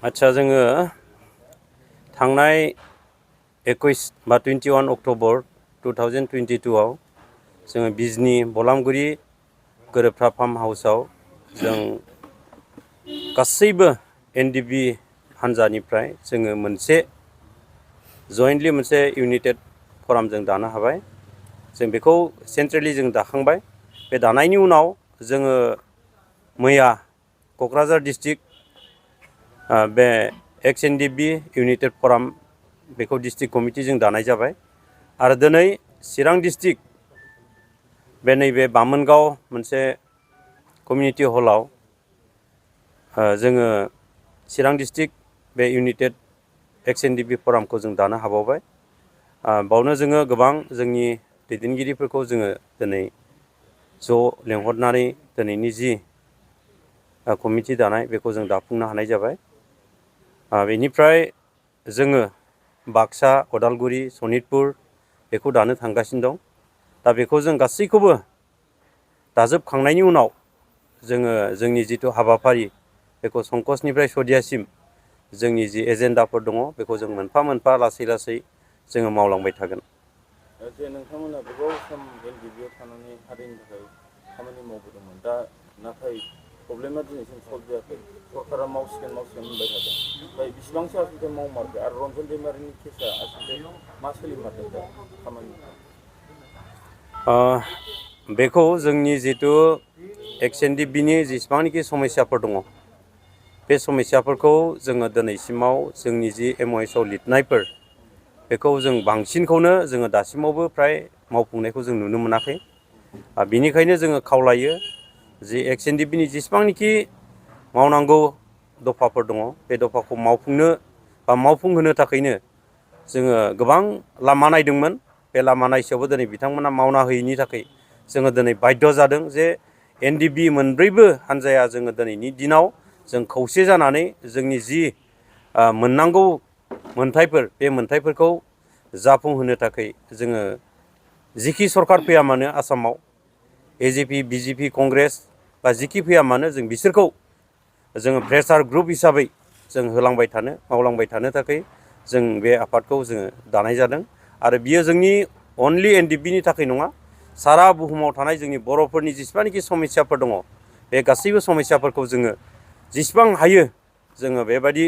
आच्छा जोङो थांनाय 21 बा 21 अक्ट'बर 2022 आव जोङो बिजनी बलामगुरि गोरोबथा फार्म हाउसआव जों गासैबो NDFB हान्जानिफ्राय जोङो मोनसे जयेन्टलि मोनसे इउनाइटेड फराम जों दानो हाबाय। जों बेखौ सेन्ट्रेलि जों दाखांबाय। बे दानायनि उनाव जोङो मैया क'क्राझार डिस्ट्रिक्ट बे NDFB इउनाइटेड फराम बेखौ डिस्ट्रिक्ट कमिटि जों दानाय जाबाय आरो दिनै चिरां डिस्ट्रिक्ट बे नैबे बामोनगाव मोनसे कमिउनिटि हलाव जोङो चिरां डिस्ट्रिक्ट बे इउनाइटेड NDFB फरामखौ जों दानो हाबावबाय। बावनो जोङो गोबां जोंनि दैदेनगिरिफोरखौ जोङो दिनै ज' लेंहरनानै दिनैनि जि कमिटि दानाय बेखौ जों दाफुंनो हानाय जाबाय। बेनिफ्राय जोङो बाक्सा, उदालगुरि, सनितपुर बेखौ दानो थांगासिनो दं। दा बेखौ जों गासैखौबो दाजोबखांनायनि उनाव जोङो जोंनि जिथु हाबाफारि बेखौ संकसनिफ्राय सदियासिम जोंनि जि एजेन्डाफोर दङ बेखौ जों मोनफा मोनफा लासै लासै जोङो मावलांबाय थागोन। जे नोंथांमोना गोबाव सम NDFBआव थानानै हारिनि थाखाय खामानि मावबोदोंमोन। दा नाथाय प्रब्लेमा दिनैसिम सल्भ जायाखै। सरकारा मावसिगोन होनबाय थादों। ओमफ्राय बेसिबांसो आसलथे मावमारखो आरो रन्जन दैमारिनि केसा आसलथे मा सोलिमारदों दा खामानि? बेखौ जोंनि जिथु NDFBनि जेसेबांनाखि समस्याफोर दङ बे समस्याफोरखौ जोङो दिनैसिमाव जोंनि जि MOSआव लिरनायफोर बेखौ जों बांसिनखौनो जोङो दासिमावबो फ्राय मावफुंनायखौ जों नुनो मोनाखै। बिनिखायनो जोङो खावलायो जि NDFBनि जेसेबांनाखि मावनांगौ दफाफोर दङ बे दफाखौ मावफुंनो बा मावफुंहोनो थाखायनो जोङो गोबां लामा नायदोंमोन। बे लामा नायसेयावबो दिनै बिथांमोना मावना होयैनि थाखाय जोङो दिनै बाध्य जादों जे NDFB मोनब्रैबो हान्जाया जोङो दिनैनि दिनाव जों खौसे जानानै जोंनि जि मोननांगौ मोनथायफोर बे मोनथायफोरखौ जाफुंहोनो थाखाय जोङो जिखि सरकार फैया मानो आसामाव AJP, BJP, कंग्रेस बा जिखि फैया मानो जों बिसोरखौ जोङो प्रेसार ग्रुप हिसाबै जों होलांबाय थानो मावलांबाय थानो थाखाय जों बे आफादखौ जोङो दानाय जादों। आरो बियो जोंनि अनलि NDFBनि थाखाय नङा, सारा बुहुमाव थानाय जोंनि बर'फोरनि जेसेबांनाखि समस्याफोर दङ बे गासैबो समस्याफोरखौ जोङो जेसेबां हायो जोङो बेबायदि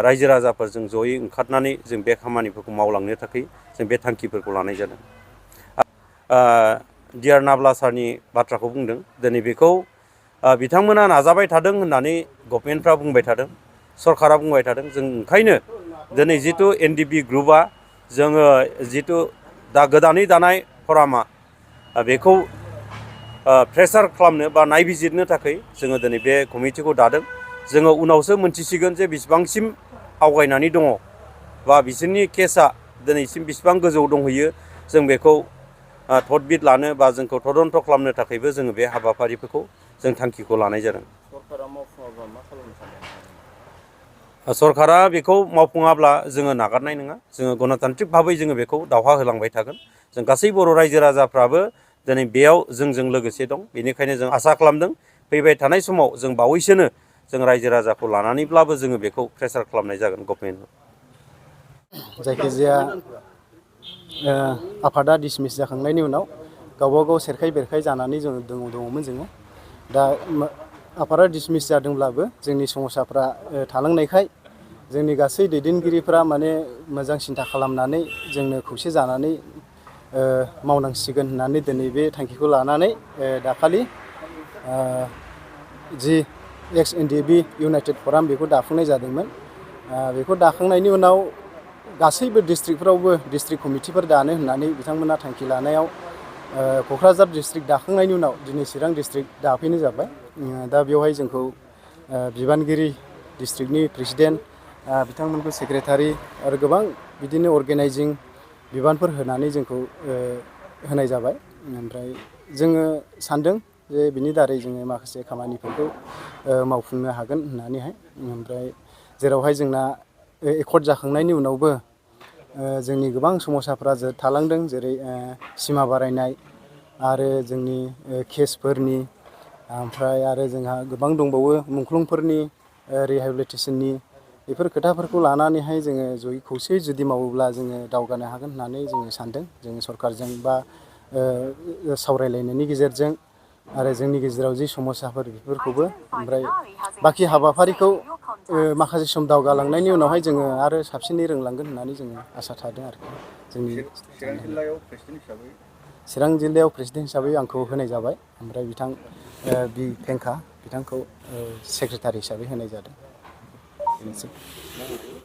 रायजो राजाफोरजों जयै ओंखारनानै जों बे खामानिफोरखौ मावलांनो थाखाय जों बे थांखिफोरखौ लानाय जादों। डियार नाब्ला सारनि बाथ्राखौ बुंदों। दिनै बेखौ बिथांमोना नाजाबाय थादों होननानै गभर्नमेन्टफ्रा बुंबाय थादों, सरकारा बुंबाय थादों। जों ओंखायनो दिनै जिथु NDFB ग्रुपआ जोङो जिथु दा गोदानै दानाय फरामा बेखौ प्रेसार खालामनो बा नायबिजिरनो थाखाय जोङो दिनै बे कमिटिखौ दादों। जोङो उनावसो मोनथिसिगोन जे बेसेबांसिम आवगायनानै दङ बा बिसोरनि केसा दिनैसिम बेसेबां गोजौ दंहैयो। जों बेखौ थदबिद लानो बा जोंखौ तदन्त खालामनो थाखायबो जोङो बे हाबाफारिफोरखौ जों थांखिखौ लानाय जादों। सरकारा मावफुङाबा मा खालामनो सानदों? सरकारा बेखौ मावफुङाब्ला जोङो नागारनाय नङा। जोङो गणतान्त्रिक भाबै जोङो बेखौ दावहा होलांबाय थागोन। जों गासै बर' रायजो राजाफ्राबो दिनै बेयाव जोंजों लोगोसे दं। बेनिखायनो जों आसा खालामदों फैबाय थानाय समाव जों बावैसोनो जों रायजो राजाखौ लानानैब्लाबो जोङो बेखौ प्रेसार खालामनाय जागोन गभर्नमेन्टआव। जायखिजाया आफादा डिसमिस जाखांनायनि उनाव गावबा गाव सेरखाय बेरखाय जानानै दङमोन जोङो। दा आफादा डिसमिस जादोंब्लाबो जोंनि समस्याफ्रा थालांनायखाय जोंनि गासै दैदेनगिरिफ्रा माने मोजां सिन्था खालामनानै जोंनो खौसे जानानै मावनांसिगोन होननानै दिनै बे थांखिखौ लानानै दाखालि जि NDFB इउनाइटेड फराम बेखौ दाफुंनाय जादोंमोन। बेखौ दाखांनायनि उनाव गासैबो डिस्ट्रिक्टफ्रावबो डिस्ट्रिक्ट कमिटिफोर दानो होननानै बिथांमोना थांखि लानायाव क'क्राझार डिस्ट्रिक्ट दाखांनायनि उनाव दिनै चिरां डिस्ट्रिक्ट दाफैनाय जाबाय। दा बेवहाय जोंखौ बिबानगिरि डिस्ट्रिक्टनि प्रेसिडेन्ट बिथांमोनखौ सेक्रेटारि आरो गोबां बिदिनो अर्गेनाइजिं बिबानफोर होनानै जोंखौ होनाय जाबाय। ओमफ्राय जोङो सानदों जे बिनि दारै जोङो माखासे खामानिफोरखौ मावफुंनो हागोन होननानैहाय। ओमफ्राय जेरावहाय जोंना एकर्ड जाखांनायनि उनावबो जोंनि गोबां समस्याफ्रा थालांदों, जेरै सिमा बारायनाय आरो जोंनि केसफोरनि, ओमफ्राय आरो जोंहा गोबां दंबावो मुंख्लंफोरनि रिहेबिलिटेसननि बेफोर खोथाफोरखौ लानानैहाय जोङो जयै खौसेयै जुदि मावोब्ला जोङो दावगानो हागोन होननानै जोङो सानदों। जोङो सरकारजों बा सावरायलायनायनि गेजेरजों आरो जोंनि गेजेराव जि समस्याफोर बेफोरखौबो ओमफ्राय बाखि हाबाफारिखौ माखासे सम दावगालांनायनि उनावहाय जोङो आरो साबसिनै रोंलांगोन होननानै जोङो आसा थादों आरोखि। जोंनि चिरां जिल्लायाव प्रेसिडेन्ट हिसाबै आंखौ होनाय जाबाय। ओमफ्राय बिथां बि पेंखा बिथांखौ सेक्रेटारि हिसाबै होनाय जादों। बेनोसै।